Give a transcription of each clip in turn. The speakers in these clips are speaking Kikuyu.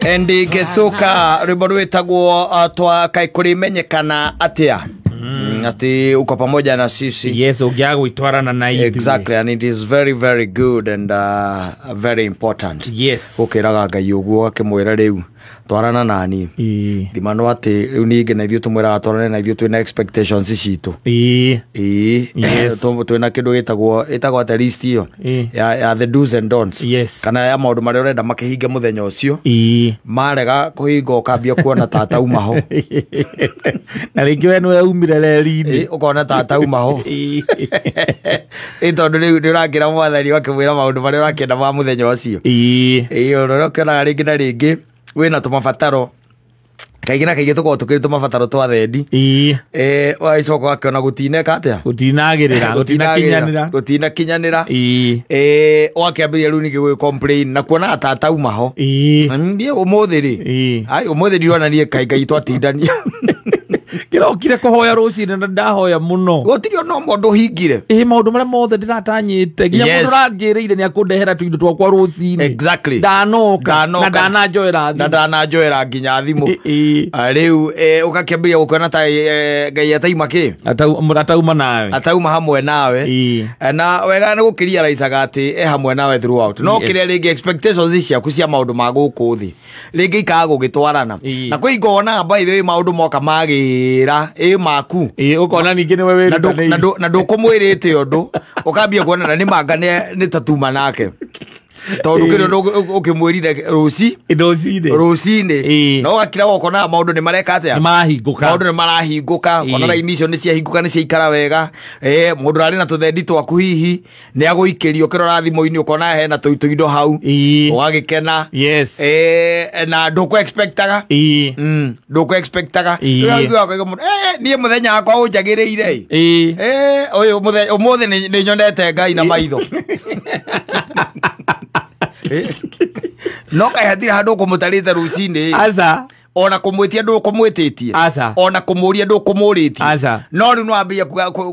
Andy Githuka rwimbo rwitagwo twa kai kurimenyekana atia. Ati uko pamoja na sisi. Yes, ungiaga gwitwarana na ithuĩ. Exactly, and it is very very good and very important. Yes. Ukiraga Ngai uguo akimwira riu twarana nani. Thima no ati riu ningi na ithuĩ tumwiraga twarane na ithuĩ twina expectations citu. Yes. Twina kindu gitagwo itagwo ata list iyo ya the do's and don'ts. Yes. Kana ya maundu maria urenda makihinge muthenya ucio. Marega kuhinga ukambia kuona tata uma ho. Na ringi we niwe umire reri-ini. Ukona tata uma ho. Tondu riu ni urakira mwathani wakimwira maundu maria urakienda ma muthenya ucio. Uria ukionaga ringi na ringi wina tumabataro kaingĩ na kaingĩ tũkoragwo tũkĩrĩ tũmabataro twa thendi. Ũgagĩcoka ũgakĩona gũtineka atĩa, gũtinagĩrĩra, gũtinakinyanĩra, gũtinakinyanĩra. Ũgakĩambĩrĩria rĩu ningĩ gwĩ complain na kuona tata uma ho. Niĩ ũmũthĩ rĩ, ai ũmũthĩ ndirona niĩ kaĩ Ngai twatindania. Kĩrokire kũhoya rũcinĩ na ndahoya mũno. Gũtirĩ ona ũmwe ũndũ hingire. Maũndũ marĩa mothe ndĩratanyĩte nginya mũndũ ũranjĩrĩire nĩ akũndehera tũindo twakwa rũcinĩ. Exactly. Ndanoka na ndananjoera thimũ. Na ndananjoera nginya thimũ. Rĩu ũgakĩambĩrĩria gũkĩona ta Ngai ataima kĩ? Atauma nawe. Atauma hamwe nawe. Na wega nĩ gũkĩria raicaga atĩ e hamwe nawe throughout. No kĩrĩa rĩngĩ expectations ciaku cia maũndũ ma gũkũ thĩ rĩngĩ ikaga gũgĩtwarana. Na kwĩ hingo wonaga by the way maũndũ moka magĩra maku. Ũkona ningĩ nĩwe wĩrutanĩirie. Na ndũkũmwĩrĩte ũndũ ũkambia kuona na nĩ manga nĩ tatuma nake. Tondu kĩrĩa ũkĩmwĩrire rũcinĩ no ũgakira ũkona maũndũ nĩ mareka atĩa, nĩ marahingũka, maũndũ nĩ marahingũka, ũkona raini icio nĩ ciahingũka, nĩ ciaikara wega. Mũndũ arĩ na tũthendi twaku hihi nĩ agũikĩrio ũkĩrora thimũ-inĩ ũkona hena tũindo hau ũgagĩkena. Yes. Na ndũkũ expectaga. Ndũkũ expectaga. Niĩ mũthenya wakwa ũnjagĩrĩire. Ũyũ ũmũthĩ nĩ nyonete Ngai na maitho. No kaĩ hatirĩ handũ ũkũmũtarĩte rũcinĩ. Aca. Ona kũmwĩtia ndũkũmwĩtĩtie. Aca. Ona kũmũria ndũkũmũrĩtie. Aca. No rĩu nĩwambia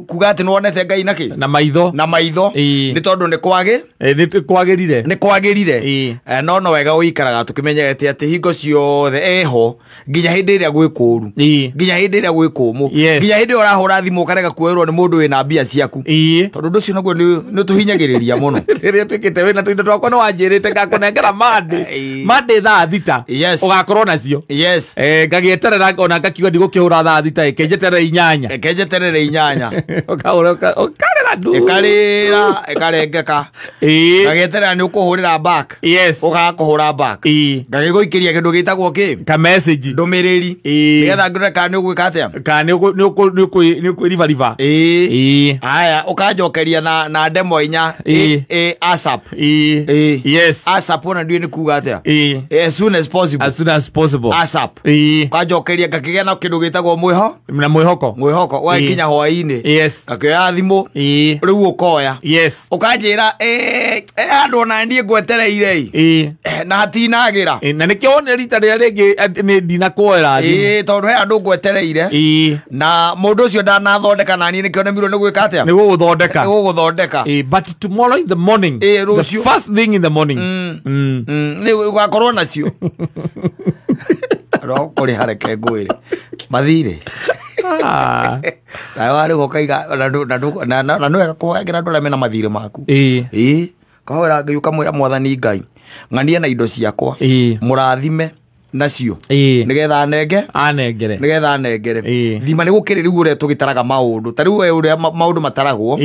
kuga atĩ nĩwonete Ngai na kĩ? Na maitho. Na maitho. Nĩ tondũ nĩ kwagĩ? Nĩ kwagĩrire. Nĩ kwagĩrire. No no wega ũikaraga tũkĩmenyete atĩ hingo ciothe eho nginya hĩndĩ ĩrĩa gwĩ kũũru. Nginya hĩndĩ ĩrĩa gwĩ kũũmũ. Nginya hĩndĩ ĩrĩa ũrahũra thimũ ũkarega kuoerwo nĩ mũndũ wĩna mbia ciaku. Tondũ ũndũ ũcio naguo nĩ ũtũhinyagĩrĩria mũno. Rĩrĩa twĩkĩte wĩna tũindo twakwa nĩ wanjĩrĩte ngakũnengera Monday. Monday thaa 6. Ũgakorwo nacio. Yes. Ngagĩeterera ona ngakiuga ndigũkĩhũra thaa 6 ĩkenjeterere 8. Ĩkenjeterere 8. Ũkahũra ũkarĩra ndu. Ĩkarĩra ĩkarengeka. Ngagĩeterera nĩ ũkũhũrĩra back. Yes. Ũkaga kũhũra back. Ngagĩgũikĩria kĩndũ gĩtagwo kĩ? Ka message. Ndũmĩrĩri. Nĩgetha ngĩrore kana nĩ ũgwĩka atĩa? Kana nĩ ũkwĩribariba. Aya ũkanjokeria na ndemwa 4. ASAP. Yes. ASAP ona ndiũĩ nĩ kuga atĩa? As soon as possible. As soon as possible. ASAP. Ũkanjokeria ngakĩgĩa na kĩndũ gĩtagwo mwĩho. Na mwĩhoko. Mwĩhoko ũgagĩkinya hwaĩ-inĩ. Yes. Ngakĩoya thimũ. Rĩu ũkoya. Yes. Ũkanjĩra handũ ona niĩ ngwetereire. Na hatinagĩra. Na nĩkĩo wonire rita rĩrĩa rĩngĩ nĩ ndinakuoera thimũ. Tondũ he handũ ngwetereire. Na mũndũ ũcio ndanathondeka na niĩ nĩkĩo nemirwo nĩ gwĩka atĩa? Nĩ gũgũthondeka. Nĩ gũgũthondeka. But tomorrow in the morning. Rũciũ. The first thing in the morning. Nĩ ũgakorwo nacio. Ro kũrĩha reke ngwĩre. Mathirĩ. Nawe warĩ ũkaiga na nĩ wega kũhoyagĩra andũ arĩa mena mathirĩ maku. Kahoera Ngai ũkamwĩra mwathani Ngai ng'ania na indo ciakwa mũrathime nacio nĩgetha anenge anengere nĩgetha anengere. Thima nĩ gũkĩrĩ rĩu ũrĩa tũgĩtaraga maũndũ ta rĩu we ũrĩa maũndũ mataragwo.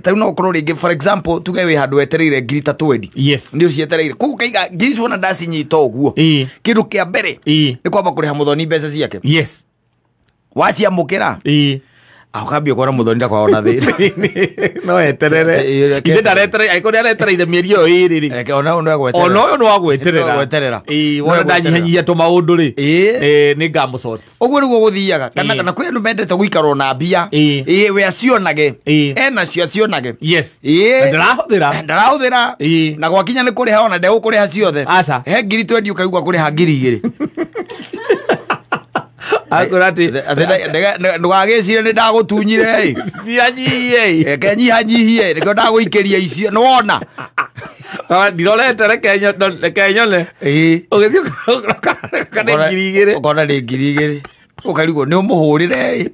Ta rĩu no ũkorwo rĩngĩ for example tuge wĩ handũ wetereire ngiri ta 20. Yes. Nĩ ũcietereire koguo ũkaiga ngiri icio wona ndacinyita ũguo kĩndũ kĩa mbere nĩ kwamba kũrĩha mũthoni mbeca ciake. Yes. Waciamũkĩra ũkambia kuona mũthoni ndakoragwo na thĩna. No eterere. Ithe ndaretereire angĩkorwo nĩaretereire mĩeri ĩyo ĩĩrĩ rĩ. Reke ona ũyũ nĩ egweterera. Ona ũyũ nĩ wa gweterera. Gweterera. Wona ndanyihanyihia tũmaũndũ rĩ. Nĩ ngamũsort. Ũguo nĩguo gũthiaga. Kana kwĩ andũ mendete gũikarwo na mbia. We acionage. Enacio acionage. Yes. Na ndarahũthĩra. Ndarahũthĩra. Na gwakinya nĩ kũrĩha ona ndegũkũrĩha ciothe. Aca. He ngiri 20 ũkaigua kũrĩha ngiri 2. Akorati ndũgagĩcire nĩ ndagũtunyire nyihanyihie reke nyihanyihie nĩkĩo ndagũikĩria icio nĩwona. Ndirorete reke nyone. Ĩĩ. Ũgĩthiĩ ũkona nĩ 2,000. Ũkona nĩ 2,000. Ũkarigwo nĩ ũmũhũrĩre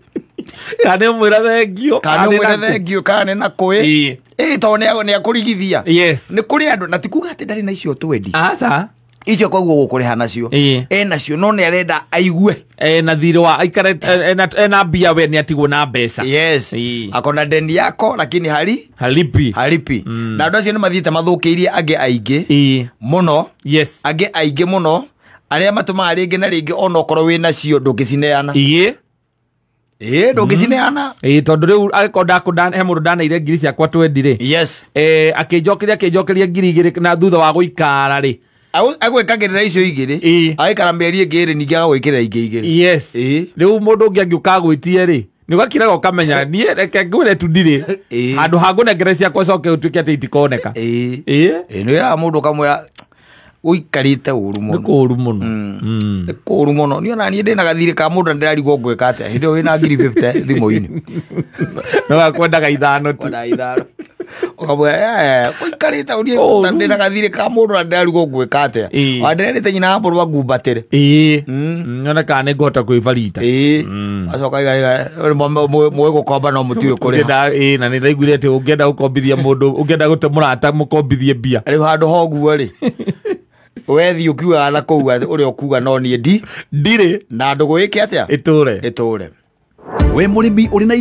Kana nĩ ũmwĩra thengio. Kana nĩ ũmwĩre thengio kana nĩ nakũĩ. Ĩĩ. Ĩĩ tondũ nĩ akũrigithia. Yes. Nĩ kũrĩ andũ na ti kuga atĩ ndarĩ na icio twendi. Aca. Icio koguo gũkũrĩha nacio. Ĩĩ. Enacio no nĩ arenda aigue. Ena thirĩ wa aikare ena mbia we nĩ atigwo na mbeca. Yes. Ĩĩ. Akona deni yako lakini hali Halipi. halipi. Na andũ acio nĩ mathiĩte mathũkĩirie angĩ aingĩ Ĩĩ. mũno. Yes. Angĩ aingĩ mũno arĩa matũmaga rĩngĩ na rĩngĩ onokorwo wĩ nacio ndũngĩcineana. Ĩĩ. Ĩĩ ndũngĩcineana. Ĩĩ tondũ rĩu angĩkorwo he mũndũ ndaneire ngiri ciakwa twendi rĩ. Yes. Akĩnjokeria 2,000 na thutha wa gũikara rĩ. Agwĩkagĩrĩra icio igĩrĩ. Ĩĩ. Agĩikara mĩeri ĩngĩ ĩrĩ ningĩ agagwĩkĩrĩra ingĩ igĩrĩ. Yes. Ĩĩ. Rĩu mũndũ ũngĩ angĩũka agwĩtie rĩ nĩ ũgakiraga ũkamenya niĩ reke ngwĩre tu ndirĩ. Ĩĩ. Handũ ha ngũnengere ciakwa coke ũtuĩke atĩ itikoneka. Ĩĩ. Ĩĩ. Ĩĩ nĩ wĩraga mũndũ ũkamwĩra ũikarĩte ũru Nĩ mũno. kũũru mũno. Nĩ kũũru mũno. Niĩ ona niĩ ndĩna gathirĩ ka mũndũ na ndĩrarigwo ngwĩka atĩa. Hĩndĩ ĩyo wĩna 50,000 thimũ-inĩ. No gakwendaga 5 tu. Kwenda 5. Ũkamwĩra ũikarĩte niĩ Ũru. ndĩna gathirĩ ka mũndũ na ndĩrarigwo ngwĩka atĩa. Ĩĩ. Ona ndĩrerĩte nyina wa mũrũ angumbatĩre. Ĩĩ. Nyone kana nĩ ngũhota kwĩbarita. Ĩĩ. Acoka aiga mũĩ gũkomba no mũtiũĩ kũrĩha. Ĩĩ na nĩ ndaiguire atĩ ũngĩenda gũkombithia mũndũ ũngĩenda gũte mũrata mũkombithie mbia. Rĩu handũ ha ũguo rĩ wethi ũkiugaga na kũu atĩ ũrĩa ũkuga no niĩ Ndirĩ. na ndũgũ ĩke atĩa Ĩtũre. ĩtũre. We mũrĩmi ũrĩ na